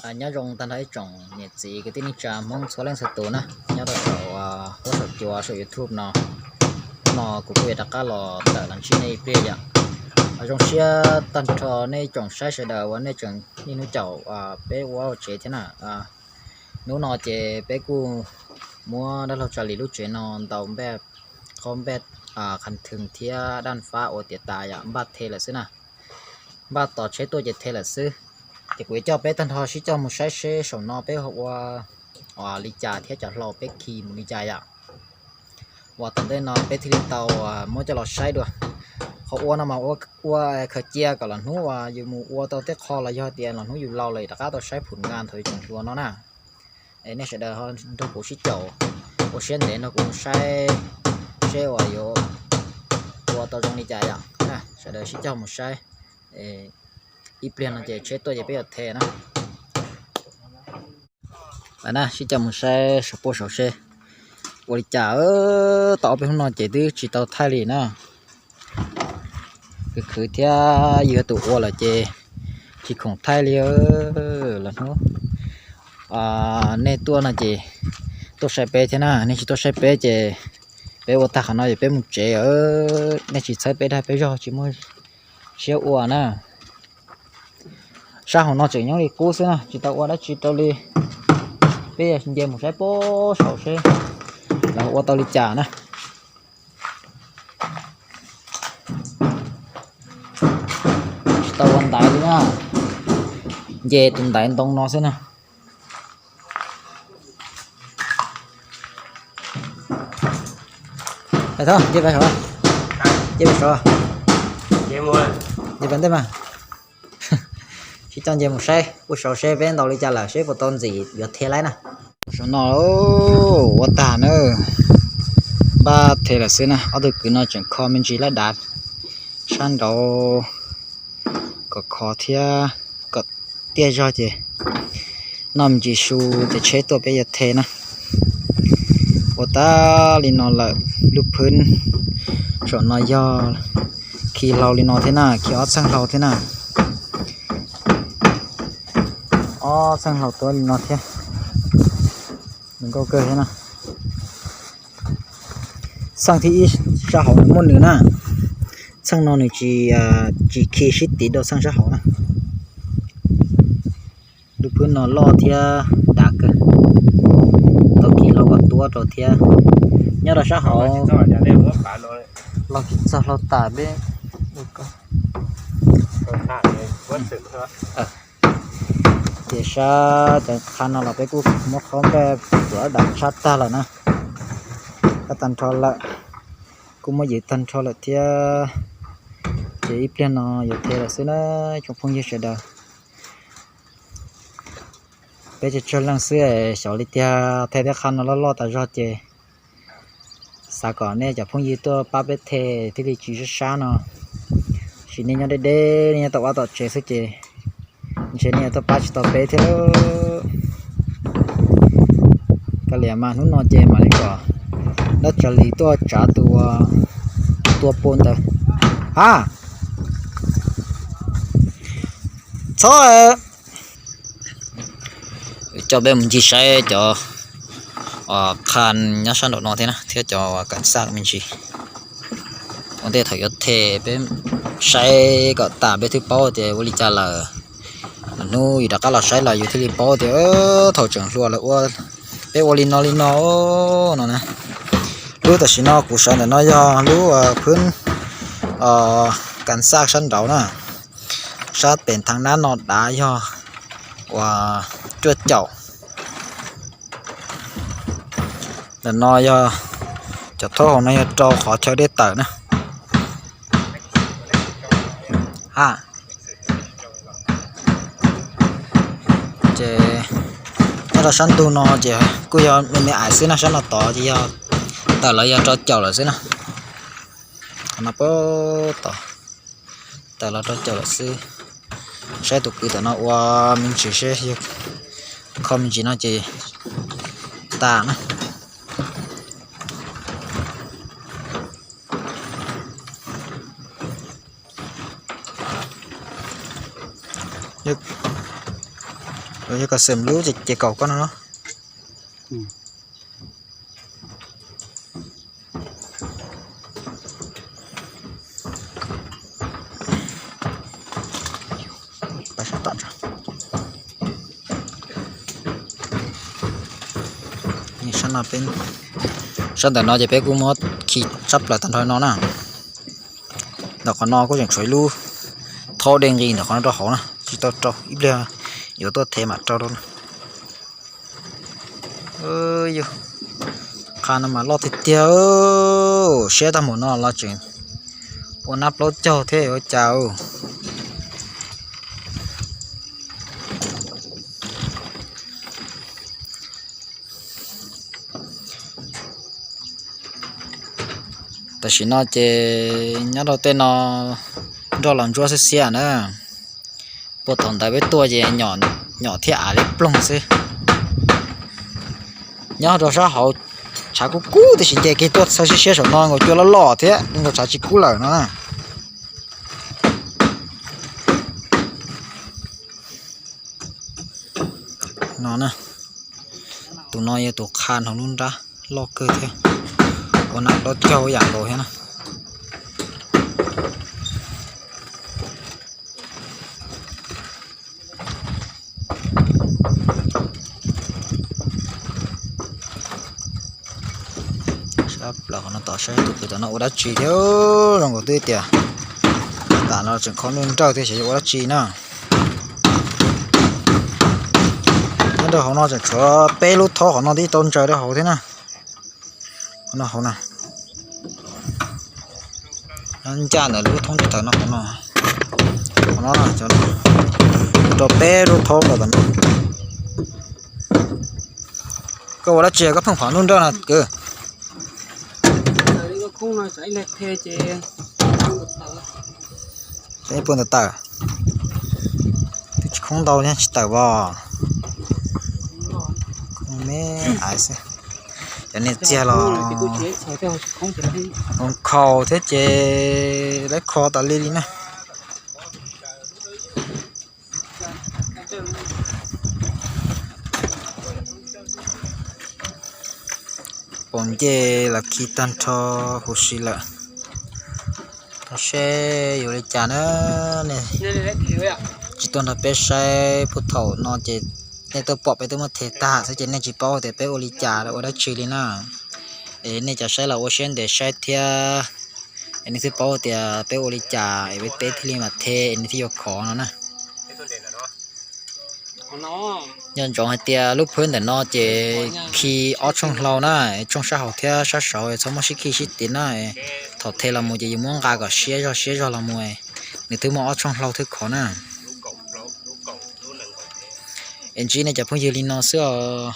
Nyob zoo tag nrho ib tsoom niam txiv kwv tij neej tsa Hmoob txhua leej txhua tus na, nyob rau saum huab saum cua saum YouTube no. Hnub no kuv kuj yuav rov qab los tawm los ntsib nej ib pliag yom. Zoo siab tag nrho nej tsoom saib sawv daws uas nej tseem niaj hnub caum peb ua tsev thiab na. Hnub no ces peb kuj muab dab laug Tsa Lis lub tsev no ntaus npaj, qhob npaj, qhas thwm thiab daj fab ua tiav tas yom, npaj the lawm xwb na. Npaj tos tsheb tuaj ces the lawm xwb. Ces kuv yuav coj peb tag nrho sib coj mus saib seb saum no peb ua li cas thiab cov hlau peb khi mus li cas yom. Uas tom ntej no peb thiaj li tau muab coj los saib dua. Qhov ua no mas ua khaws cia kom los hnub uas yus mus ua tau tej qho los yog tias los hnub yus laus lawm rov qab tau saib phum nqa thaum yus tseem hluas no na. Es nej sawv daws nrog kuv sib caum ua siab ntev nrog kuv mus saib seb uas yuav ua tau zoo li cas yom. Sawv daws sib coj mus saib. Ib pliag no ces tsheb tuaj ces peb yuav the na. Lawm na, sib coj mus saib saum puab saud seb ua li cas. Tau ob peb hnub no ces twb tsis tau thaij li na. Khwv khwv thiab yog tus ua lawm ces tsis khoom thaij li. Los hnub nej tuaj no ces tuaj saib peb thiab na, nej tsis tuaj saib peb ces peb ua tag qhov no ces peb mus tsev. Nej tsis txhawb peb dag peb zog tsis muaj siab ua na. Sab hauv no tseem nyob li qub xwb na, tsis tau ua dab tsi rau li. Peb nce mus saib puag saud seb lawv ua tau li cas na. Tsis tau ua ntaiv li na, nce tus ntaiv ntoo no xwb na. Nce pem saud, nce pem saud, nce pem ntej mas. Sib coj nce mus saib puag saud seb peb ntaus li cas lawm seb puas tau ntxim yuav the laib na. Saum no ua tag na, npaj the lawm xwb na, ob tug kwv no tseem kho me ntsis laj dav sab nraud kom khov thiab kom tiaj zog ces noj me ntsis su ces tsheb tuaj peb yuav the na. Ua tag li no lawm, lub phwb saum no yog khi hlau li no thiab na, khi ob txheej hlau thiab na. Ob txheej hlau tuaj li no thiab, nws nkauj kawg thiab na. Txheej thib ib sab hauv nws muaj nws na, txheej no nws tsis, tsis khi sib tiv dua txheej sab hauv na. Lub phwb no loj thiab dav kawg, tau khi hlau kom tuab rau thiab. Nyob rau sab hauv los tsis txog hlau tas peb. Ces sab cov qha no los peb kuj muab qhob npaj tuav dav tshab tag lawm na. Tag nrho lawm, kuj muab ywv tag nrho lawm thiab. Ces ib pliag no yuav the lawm xwb na tsoom phooj ywg sawv daws. Peb tsawg tsawg leej xwb, xyov li tiag, thaij tej qha no loj loj tas zog ces xav kom nej cov phooj ywg tuaj pab peb the thiaj li tsis sab sab no. Sim nej nyob deb deb, nej nyob tom vaj tom tsev xwb ces ntshe nej yuav tuaj pab tsis tau peb thiab. Kav liam mas hnub no ces mam li kom dab Tsav Lis tuaj tsav tus tua pua ntawd. Ha, txhob coj peb mus ncig saib cov qha nyob sab nraum no thiab na, thiab cov kam xaj me ntsis. Ua ntej thaum yuav the peb saib kom tas peb thiaj paub tias ua li cas lawm. Lwm hnub yus rov qab los saib los yus thiaj li paub tias thaum tseem hluas lawm ua, peb ua li no li no no na. Lub tam sim no kuv sawv ntawm no yog lub phwb kam xaj sab nraud na. Sab pem thaj nab no dav yog uas cuaj caum. Ntawm no yog cov thaub hauv no yog rau qhov chaw dej tawm na. Ha, ces nyob rau sab ntug no ces kuj yog me me ais xwb na, sab no tod ces yog tawm los yog rau caum lawm xwb na. Qhov no puag tod tawm los rau caum lawm xwb. Saib tus kwv tom no ua me ntsis seb, kho me ntsis no ces tas na. Yog kom xeem lub ces kaum koj no no. Sab ntawm no ces peb kuj muab khi tshab plaws tag nrho no na. Ntawm qhov no kuj tseem tshuav ib lub thaub dej nqis ntawm qhov no rau hauv na, tsis tau rau, ib pliag yuav tuaj them mam rau rau na. Yus, qha no mas loj tiag tiag, siab tag mus no los tseem ua nab plaub caug thiab ua cas. Tam sim no ces nyob rau tej no nroj los ntsuab xiab xiab na. Puag thaum ntawd peb tuaj ces nyom thiab av li ploog xwb. Nyob rau sab hauv tshav kub kub tiam sis nce kiag tuaj txhawj siab siab saum no nkaus cua loj loj thiab nkaus tshav tsis kub lawm no na. No na, tus no yog tus qha nrog lub nrab loj kawg thiab, ua nab plaub caug yam nkaus thiab na. Sab plaws qhov no tom saib tus kwv tom no ua dab tsi thiab, zoo nkaus twb tias tam no tseem kho nuj nrawj thiab xyov yuav ua dab tsi na. Nyob rau hauv no tseem tshuav peb lub thaub qhov no twb tau ntsaws rau hauv thiab na. Qhov no hauv na, ncaj ntawm lub thoob tawm no, qhov no, qhov no rau peb lub thaub los tom no. Koj ua dab tsi koj pheej phom nuj nrawj no kwv? Ib puag ntawd tawm, twb tsis khoob ntau thiab tsis tawm os. Khoob me ais xwb. Cov niag txiag los khaus thiab ces lawv kho tas li li na. Pom ncej los khi tag nrho huv si lawm. Tau seb yuav li cas na. Nej tsis tuaj nrog peb saib puag thaum no ces nej twb pom peb twb muab them tag xwb ces nej tsis paub tias peb ua li cas ua dab tsi li na. Es nej cov saib los ua siab ntev saib thiab, es nej thiaj paub tias peb ua li cas es peb thiaj li mam them es nej thiaj yuav khov no na. Nco ntsoov hais tias lub phwb ntawm no ces khi ob tshooj hlau na, tshooj sab hauv thiab sab saud txhob muab sib khi sib tiv na. Thaum them los mus ces yus muab nqa kom siab zog siab zog los mus, nws twb muaj ob tshooj hlau thiab khov na. Es ntsib nej cov phooj ywg li no xwb os.